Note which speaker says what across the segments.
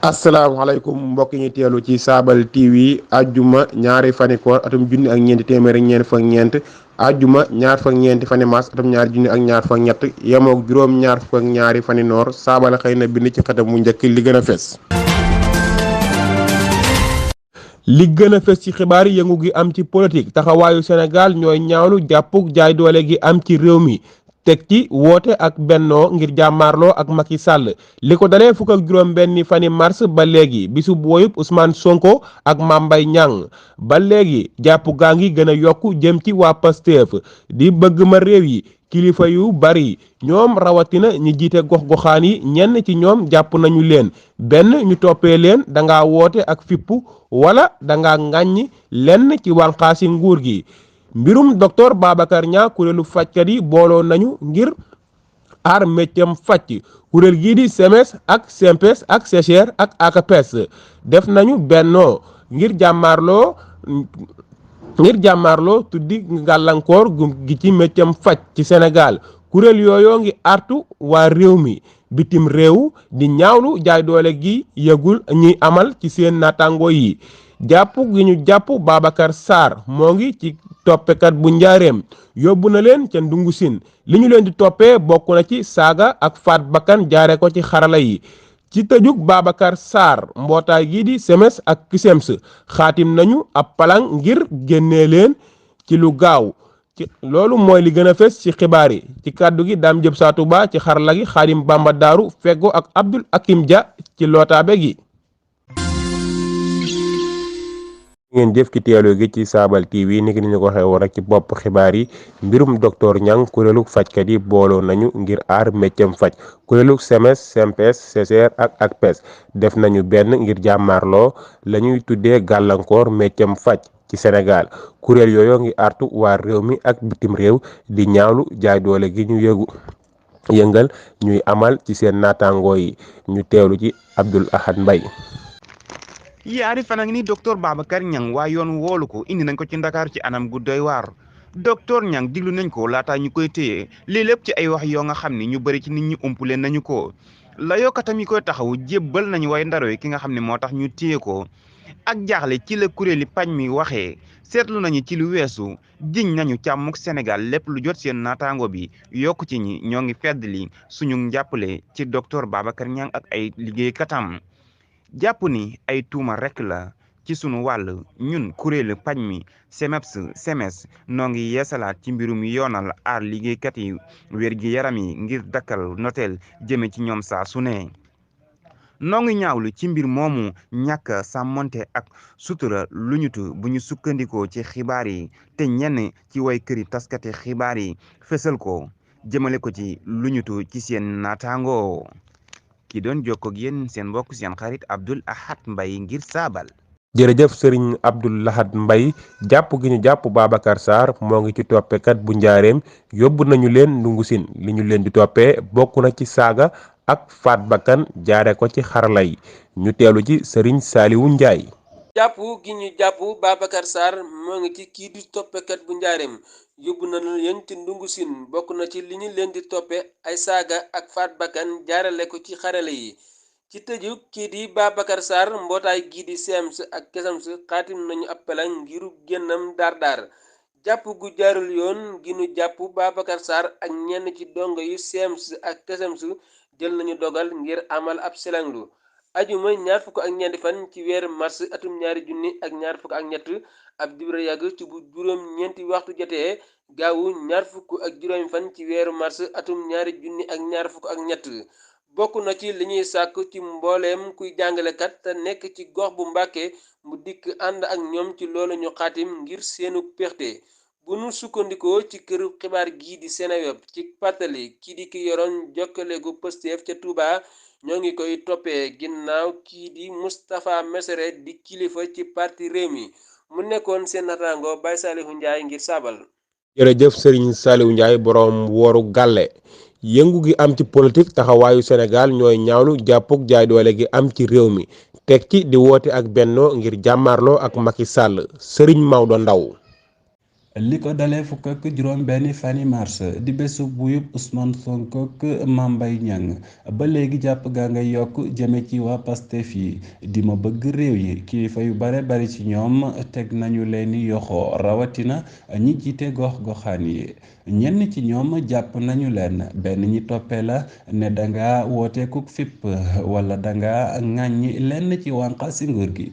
Speaker 1: asalaamaaleykum mbokk ñi teelu ci Saabal TV ajjuma ñaari fani koor atum junni ak ñeenti téeméer ak ñeent fukk ak ñeent ajjuma ñaar fukk ak ñeenti fani mars atum ñaari junni ak ñaar fukk ak ñett yemook juróom ñaar fukk ak ñaari fani noor Saabal xëy na bind ci xëtam mu njëkk li gën a fes ci xibaar yëngu gi am ci politique taxawaayu Sénégal ñooy ñaawlu jàppuk jaay doole gi am ci réew mi teg ci woote ak bennoo ngir jàmmaarloo ak Macky Sall li ko dalee fukk ak juróom benni fani mars ba léegi bisu booyub Ousmane Sonko ak Mame Mbaye Niang ba léegi jàpp gaa ngi gën a yokku jëm ci waa Pastef di bëgg ma réew yi kilifa yu bari ñoom rawatina ñi jiite gox-goxaan yi ñenn ci ñoom jàpp nañu leen benn ñu toppee leen danga woote ak fippu wala danga ŋàññi lenn ci wànqaasi nguur gi mbirum docteur Babacar Niang kuréelu fajkat yi booloo nañu ngir aar méccam faj kuréel gii di SEMES ak SYNPES ak CCR ak ACAPES def nañu bennoo ngir jàmmaarloo tuddi gàllankoor gi ci méccam faj ci Sénégal kuréel yooyu ngi artu waa réew mi bitim réew di ñaawlu jaay doole gi yëgul ñuy amal ci seen naataango yi jàpp gi ñu jàpp Babacar Sarr moo ngi ci toppekat bu njaareem yóbbu na leen ca ndungu sin li ñu leen di toppee bokk na ci saaga ak faat bakkan jaare ko ci xarala yi ci tëjug Babacar Sarr mbootaay gi di SEMES ak CUSEMS xaatim nañu ab palang ngir génnee leen ci lu gaaw ci loolu mooy li gën a fes ci xibaar yi ci kàddu gi Dame Diop Satou Ba ci xarala gi Xaadim Bamba Daaru feggo ak Abdul Akim Dia ci lootaabe gi ngeen jëf ki teelu gi ci Saabal TV ni ki ni ñu ko waxee woon rek ci bopp xibaar yi mbirum docteur Niang kuréelu fajkat yi booloo nañu ngir aar méccam faj kuréelu SEMES SYNPES CCR ak ACAPES def nañu benn ngir jàmmaarloo la ñuy tuddee gàllankoor méccam faj ci Sénégal kuréel yooyu ngi artu waa réew mi ak bitim réew di ñaawlu jaay doole gi ñu yëngal ñuy amal ci seen naataangoo yi ñu teewlu ci Abdoul Ahad Mbaye
Speaker 2: yaari fan a ngi ni docteur Babacar Niang waa yoon woolu ko indi nañ ko ci Ndakaar ci anam gu doy waar docteur Niang diglu nañ ko laataa ñu koy téye lii lépp ci ay wax yoo nga xam ni ñu bëri ci nit ñi umpuleen nañu ko la yokkatam yi koy taxaw jébbal nañu way ndaro yi ki nga xam ne moo tax ñu téye ko ak jaaxle ci la kuréeli paj mi waxee seetlu nañu ci lu weesu jiñ nañu càmmuk Sénégal lépp lu jot seen naataango bi yokku ci ñi ñoo ngi fedd li suñu njàppale ci docteur Babacar Niang ak ay liggéeykatam jàpp ni ay tuuma rek la ci sunu wàll ñun kuréelu paj mi SEMEPS SEMES noo ngi yeesalaat ci mbirum yoonal aar liggéeykat yi wér gi yaram yi ngir dakkal noteel jëme ci ñoom saa su ne noo ngi ñaawlu ci mbir moomu ñàkk sàmmonte ak sutura lu ñutu bu ñu sukkandikoo ci xibaar yi te ñenn ci way këri taskati xibaar yi fësal ko jëmale ko ci lu ñutu ci seen naataango ki doon jokkoo ak yéen seen mbokk seen xarit Abdoul Ahad Mbaye ngir Saabal.
Speaker 1: jërëjëf sëriñ Abdoul Ahad Mbaye jàpp gi ñu jàpp Babacar Sarr moo ngi ci toppekat bu njaareem yóbbu nañu leen ndungu sin li ñu leen di toppee bokk na ci saaga ak faat bakkan jaare ko ci xarala yi ñu teelu ci sëriñ Saaliwu Njaay
Speaker 3: jàpp gi ñu jàpp Babacar Sarr moo ngi ci kii di toppekat bu njaareem yóbbu nañu leen ci ndungu sin bokk na ci li ñu leen di toppe ay saaga ak faat bakkan jaarale ko ci xarala yi ci tëju kii di Babacar Sarr mbootaay gii di SYNPES ak CUSEMS xaatim nañu ab pelang ngiru génnam daar jàpp gu jaarul yoon gi ñu jàpp Babacar Sarr ak ñenn ci dongo yu SYNPES ak CUSEMS jël nañu dogal ngir amal ab selanglu ajuma ñaar fukk ak ñeenti fan ci weeru mars atum ñaari junni ak ñaar fukk ak ñett ab dibra yàgg ci bu juróom ñeenti waxtu jotee gaawu ñaar fukk ak juróomi fan ci weeru mars atum ñaari junni ak ñaar fukk ak ñett bokk na ci li ñuy sàkk ci mbooleem kuy jàngalekat te nekk ci gox bu Mbàkke mu dikk ànd ak ñoom ci loolu ñu xaatim ngir seenu péexte bu nu sukkandikoo ci këru xibaar gii di Seneweb ci pàttali kii di ki yoroon jokkale gu Pastef ca Touba ñoo ngi koy toppee ginnaaw kii di Moustapha Messere di kilifa ci parti Rewmi mu nekkoon seen natango Baye Saliou Ndiaye ngir Saabal.
Speaker 1: jërëjëf sëriñ Saliou Ndiaye boroom wooru gàlle yëngu gi am ci politique taxawaayu Sénégal ñooy ñaawlu jàppug jaay doole gi am ci réew mi teg ci di woote ak bennoo ngir jàmmaarloo ak Macky Sall sëriñ Maodo Ndaw
Speaker 4: li ko dalee fukk ak juróom benn fani mars di bésu buyub Ousmane Sonko ak Mame Mbaye Niang ba léegi jàpp gaa ngay yokk jëme ci waa Pastef yi di ma bëgg réew yi kilifa yu bare bari ci ñoom teg nañu leeni yoxoo rawatina ñi jiite gox-goxaan yi ñenn ci ñoom jàpp nañu leen benn ñi toppee la ne danga woote kuk fipp wala danga ŋàññi lenn ci wànqaasi nguur gi.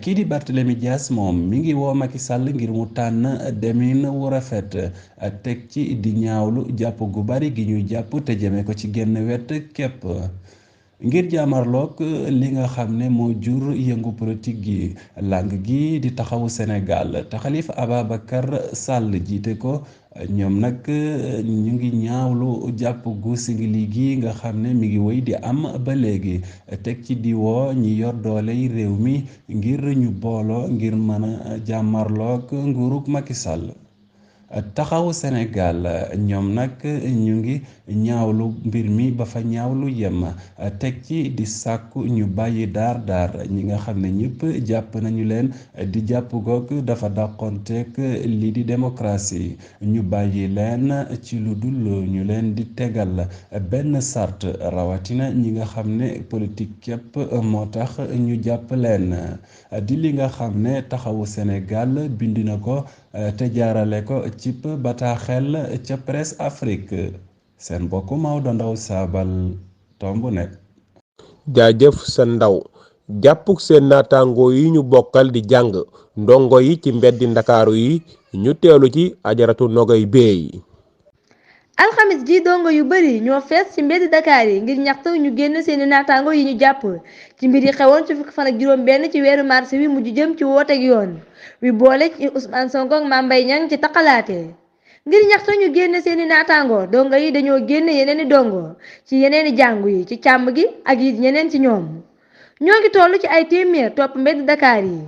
Speaker 4: kii di Barthélémy Dias moom mi ngi woo Macky Sall ngir mu tànn demin wu rafet teg ci di ñaawlu jàpp gu bari gi ñuy jàpp te jëme ko ci genn wet képp ngir jaamarloog li nga xam ne moo jur yëngu politique gi lang gi di taxawu Sénégal te Khalifa Ababacar Sall jiite ko ñoom nag ñu ngi ñaawlu jàpp gu singili gi nga xam ne mi ngi wéy di am ba léegi teg ci di woo ñi yor dooley réew mi ngir ñu booloo ngir mën a jàmmarloog nguurug Macky Sall taxawu Sénégal ñoom nag ñu ngi ñaawlu mbir mi ba fa ñaawlu yem teg ci di sàkku ñu bàyyi daar ñi nga xam ne ñëpp jàpp nañu leen di jàpp goog dafa dàqonteeg lii di démocratie ñu bàyyi leen ci lu dul ñu leen di tegal benn sart rawatina ñi nga xam ne politique képp moo tax ñu jàpp leen di li nga xam ne taxawu Sénégal bind na ko te jaarale ko cib bataaxel ca Presse Afrique seen mbokku Maodo Ndaw Saabal tomb net
Speaker 1: jaajëf sa ndaw jàppuk seen naataangoo yi ñu bokkal di jàng ndongo yi ci mbeddi ndakaaru yi ñu teelu ci Ajaratu Nogay Bey.
Speaker 5: alxamis ji dongo yu bari ñoo fees ci mbeddi Dakar yi ngir ñaxtu ñu génn seeni naataango yi ñu jàpp ci mbir yi xewoon ci fukki fan ak juróom benn ci weeru mars wi mujj jëm ci wooteeg yoon wi boole ci Ousmane Sonko ak Mame Mbaye Niang ci taqalaate ngir ñaxtu ñu génn seeni naataango dongo yi dañoo génn yeneeni dongo ci yeneeni jàngu yi ci càmm gi ak yi ñeneen ci ñoom ñoo ngi toll ci ay téeméer topp mbeddi Dakar yi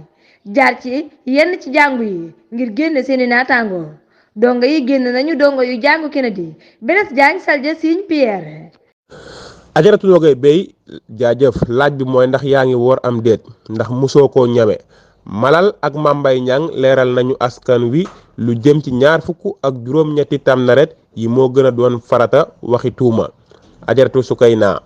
Speaker 5: jaar ci yenn ci jàngu yi ngir génn seeni naataango dongo yi génn nañu dongo yu jàngu Kennedy Blaise Diagne Saldia Signe Pierre.
Speaker 1: Ajaratu Nogay Bey jaajëf laaj bi mooy ndax yaa ngi woor am déet ndax musoo koo ñame Malal ak Mame Mbaye Niang leeral nañu askan wi lu jëm ci ñaar fukk ak juróom-ñetti tamnaret yi moo gën a doon farata waxi tuuma Ajaratu Sukayna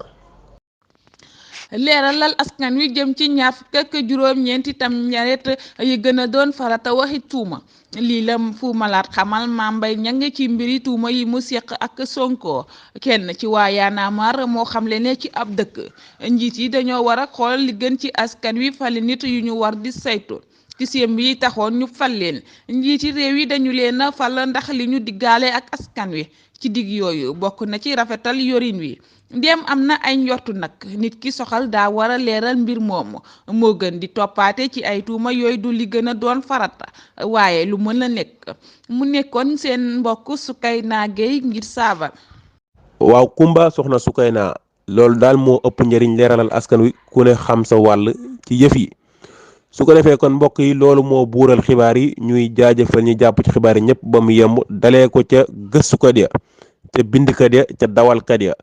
Speaker 6: leeralal askan wi jëm ci ñaar fukk ak juróom-ñeenti tamnaret yi gën a doon farata waxi tuuma lii la Fou Malade xamal Mame Mbaye Niang ci mbiri tuuma yi mu seq ak Sonko kenn ci waa Y'en a marre moo xamle ne ci ab dëkk njiit yi dañoo war a xool li gën ci askan wi fali nit yu ñu war di saytu ci seen yi taxoon ñu fal leen njiiti réew yi dañu leen a fal ndax li ñu diggaale ak askan wi ci digg yooyu bokk na ci rafetal yorin wi ndéem am na ay njortu nag nit ki soxal daa war a leeral mbir moomu moo gën di toppaate ci ay tuuma yooyu du li gën a doon farata waaye lu mën a nekk mu nekkoon seen mbokk Sukayna Gueye ngir Saabal.
Speaker 1: waaw Kumba soxna Sukayna loolu daal moo ëpp njëriñ leeralal askan wi ku ne xam sa wàll ci yëf yi su ko defee kon mbokk yi loolu moo buural xibaar yi ñuy jaajëfal ñi jàpp ci xibaar yi ñëpp ba mu yemb dalee ko ca gëstukat ya ca bindkat ya ca dawalkat ya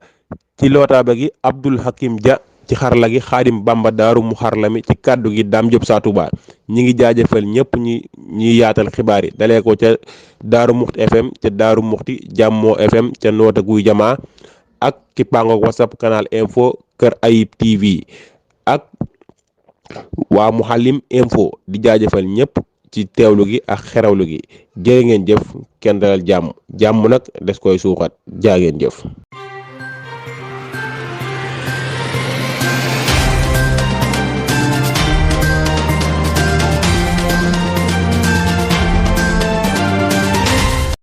Speaker 1: ci lootaaba gi Abdul Hakim Dia ci xarala gi Xaadim Bamba Daaru mu xarala mi ci kàddu gi Dame Diop Sa Touba ñi ngi jaajëfal ñëpp ñuy yaatal xibaar yi dalee ko ca Daaru Muxti FM ca Daaru Muxti Jàmmoo FM ca Noota Guy Jamaa ak ki pangook WhatsApp canal info Kër Ayib TV ak waa Muhallim info di jaajëfal ñëpp ci teewlu gi ak xerawlu gi jërë ngeen jëf kenn dalal jàmm nag des koy suuxat jaa ngeen jëf